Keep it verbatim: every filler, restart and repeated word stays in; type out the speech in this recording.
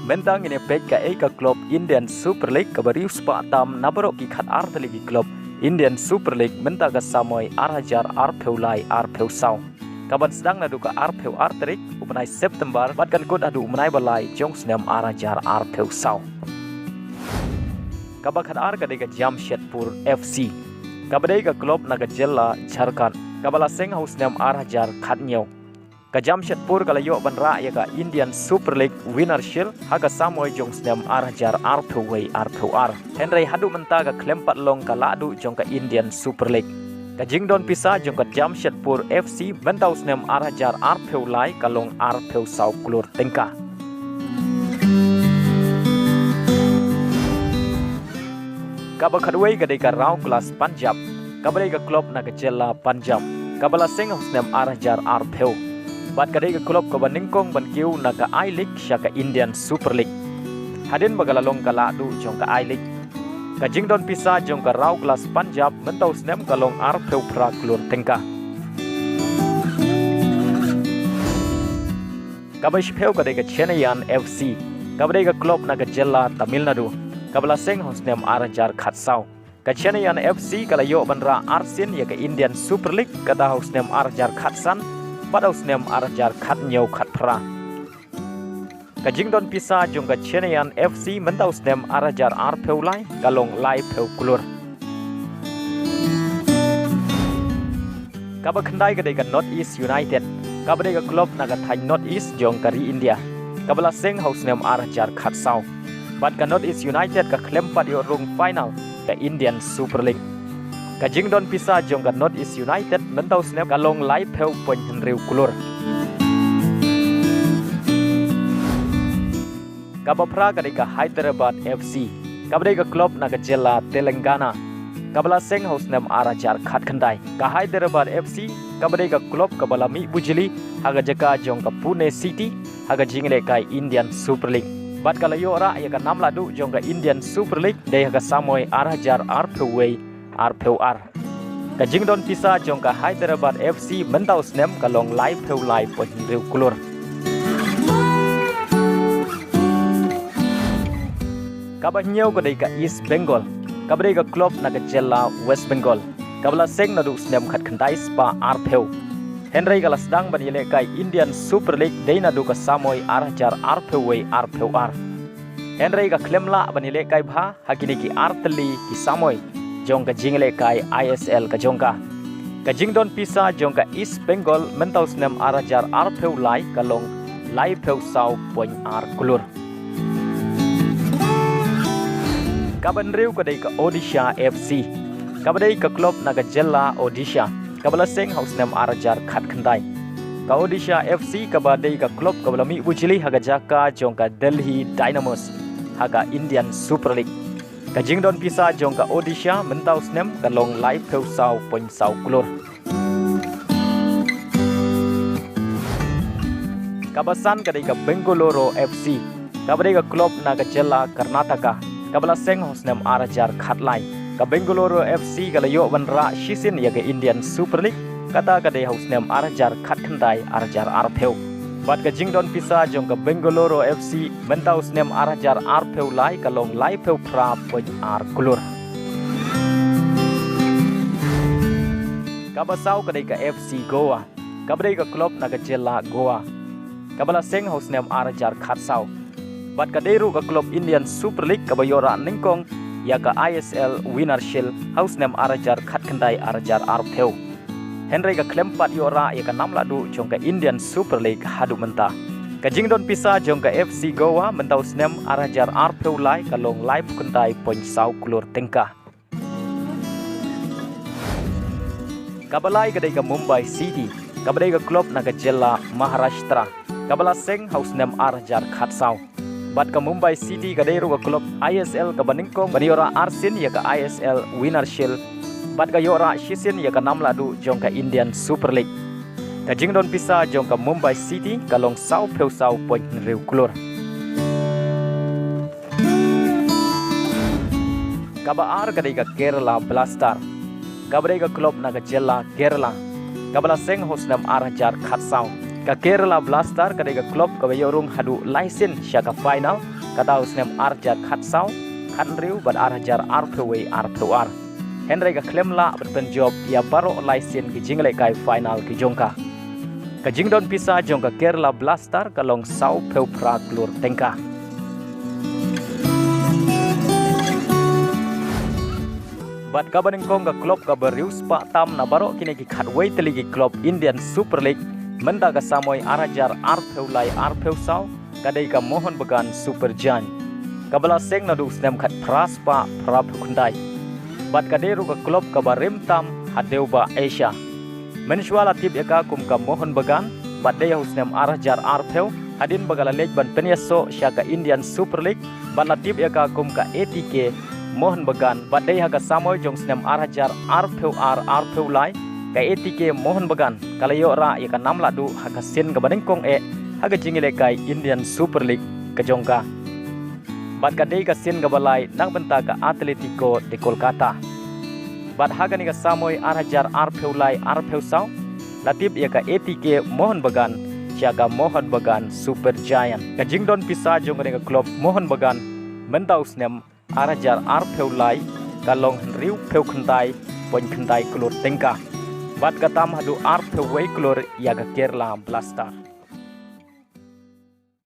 Mynta ngin ïa peit kaei ka club Indian Super League kaba riewspah tam na baroh ki khatar tylli ki club Indian Super League mynta ka samoi ar hajar arphew lai arphew saw. Kaban sdang naduh ka arphew ar tarik u bnai September bad kan kut haduh u bnai ba lai jong u snem ar hajar arphew saw. Kaba khatar ka dei ka Jamshedpur F C. Kaba dei ka club na ka jylla Jharkhand. Kaba la seng ha u snem ar hajar khathynñiew. Ka Jamshedpur ka la ïoh ban rah ïa ka Indian Super League Winner Shield ha ka samoi jong u snem ar hajar arphew wei arphew ar. Hynrei haduh mynta ka khlem pat long ka lahduh jong ka Indian Super League. Ka jingdon pisa jong ka Jamshedpur F C mynta u snem ar hajar arphew lai ka long arphew saw klur tyngka. Kaba khatwei ka dei ka Raw Class Punjab. Kaba dei ka club na ka jylla Punjab. Kaba la seng ha u snem ar hajar arphew. Bad ka dei ka club kaba nyngkong ban kiew na ka I-League sha ka Indian Super League. Hadien ba ka la long ka lahduh jong ka I-League. Ka jingdon pisa jong ka Raw Class Punjab mynta u snem ka long arphew phra klur tyngka. Kaba shiphew ka dei ka Chennaiyin F C. Kaba dei ka club na ka jylla Tamil Nadu. Kaba la seng ha u snem ar hajar khatsaw. Ka Chennaiyin F C ka la ïoh ban rah arsien ïa ka Indian Super League kata ha u snem ar hajar khatsan bad ha u snem ar hajar khathynñiew khatphra. Ka jingdon pisa jong ka Chennaiyin F C mynta u snem ar hajar arphew lai ka long laiphew klur. Kaba khyndai ka dei ka North East United. Kaba dei ka club na ka thaiñ North East jong ka ri India. Kaba la seng ha u snem ar hajar khatsaw. Bad ka North East United ka khlem pat ïoh rung final ka Indian Super League. Ka jingdon pisa jong ka North East United mynta u snem ka long laiphew point hynriew klur. Kaba phra ka dei ka Hyderabad F C. Kaba dei ka club na ka jylla Telangana. Kaba la seng ha u snem ar hajar khatkhyndai. Ka Hyderabad F C kaba dei ka club kaba la mih bujli ha ka jaka jong ka Pune City ha ka jingïalehkai Indian Super League. Bad ka la ïoh rah ïa ka nam lahduh jong ka Indian Super League dei ha ka samoi ar hajar arphew wei arphew ar. Ka jingdon pisa jong ka Hyderabad F C mynta u snem ka long laiphew lai point hynriew klur. Kaba hynñiew ka dei ka East Bengal. Kaba dei ka club na ka jylla West Bengal. Kaba la seng naduh u snem khatkhyndai spah arphew. Hynrei ka la sdang ban ïalehkai Indian Super League dei naduh ka samoi ar hajar arphew wei arphew ar. Hynrei ka khlem lah ban ïalehkai bha ha kine ki ar tylli ki samoi jong ka jingïalehkai I S L ka jong ka. Ka jingdon pisa jong ka East Bengal mynta u snem ar hajar arphew lai ka long laiphew saw point ar klur. Kaba hynriew ka dei ka Odisha F C. Kaba dei ka club na ka jylla Odisha. Kaba la seng ha u snem ar hajar khatkhyndai. Ka Odisha F C kaba dei ka club kaba la mih bujli ha ka jaka jong ka Delhi Dynamos ha ka Indian Super League. Ka jingdon pisa jong ka Odisha mynta u snem ka long laiphew saw point saw klur. Kaba san ka dei ka Bengaluru F C. Kaba dei ka club na ka jylla Karnataka. Kaba la seng ha u snem ar hajar khatlai. Ka Bengaluru F C ka la ïoh ban rah shisien ïa ka Indian Super League. Kata ka dei ha u snem ar hajar khatkhyndai ar hajar arphew. Bad ka jingdon pisa jong ka Bengaluru F C mynta u snem ar hajar arphew lai ka long laiphew phra point ar klur. Kaba saw ka dei ka F C Goa. Kaba dei ka club na ka jylla Goa. Kaba la seng ha u snem ar hajar khatsaw. Bad ka dei ruh ka club Indian Super League kaba ïoh rah nyngkong ïa ka I S L Winner Shield ha u snem ar hajar khatkhyndai ar hajar arphew. Hynrei ka khlem pat ïoh rah ïa ka nam lahduh jong ka Indian Super League haduh mynta. Ka jingdon pisa jong ka F C Goa mynta u snem ar hajar arphew lai ka long laiphew khyndai point saw klur tyngka. Kaba lai ka dei ka Mumbai City, kaba dei ka club na ka jylla Maharashtra, kaba la seng ha u snem ar hajar khatsaw. Bad ka Mumbai City ka dei ruh ka club I S L kaba nyngkong ban ïoh rah arsien ïa ka I S L Winner Shield. Bad ka ïoh rah shisien ïa ka nam lahduh jong ka Indian Super League. Ka jingdon pisa jong ka Mumbai City ka long sawphew saw point hynriew klur. Kaba ar ka dei ka Kerala Blaster. Kaba dei ka club na ka jylla Kerala. Kaba la seng ha u snem ar hajar khatsaw. Ka Kerala Blaster ka dei ka club kaba ïoh rung haduh lai sien sha ka final. ka dei ha u snem ar hajar khatsaw, khathynriew bad ar hajar arphew wei arphew ar. Hynrei ka khlem lah ban pynjop ïa baroh lai sien ki jingïalehkai final ki jong ka. Ka jingdon pisa jong ka Kerala Blaster ka long sawphew phra klur tyngka. Bad kaba nyngkong ka klub kaba riewspah tam na baroh kine ki khatwei tylli ki klub Indian Super League mynta ka samoi ar hajar arphew lai arphew saw ka dei ka Mohun Bagan Super Giant, kaba la seng naduh u snem khatphra spah phraphew khyndai. Bad ka dei ruh ka klub kaba rim tam ha dewbah Asia. Mynshuwa la tip ïa ka kum ka Mohun Bagan bad dei ha u snem ar hajar arphew hadien ba ka la leit ban pynïasoh sha ka Indian Super League, bad la tip ïa ka kum ka A T K Mohun Bagan bad dei ha ka samoi jong u snem ar hajar arphew ar arphew lai, ka A T K Mohun Bagan ka la ïoh rah ïa ka nam lahduh ha ka sien kaba nyngkong eh ha ka jingïalehkai Indian Super League ka jong ka. Bad ka dei ka sien kaba lai na ka bynta ka Atletico de Kolkata. Bad ha kane ka samoi ar hajar arphew lai arphew saw la tip ïa ka A T K Mohun Bagan sha ka Mohun Bagan Super Giant. Ka jingdon pisa jong kane ka klub Mohun Bagan mynta u snem ar hajar arphew lai ka long hynriewphew khyndai point khyndai klur tyngka, bad ka tam haduh arphew wei klur ïa ka Kerala Blaster.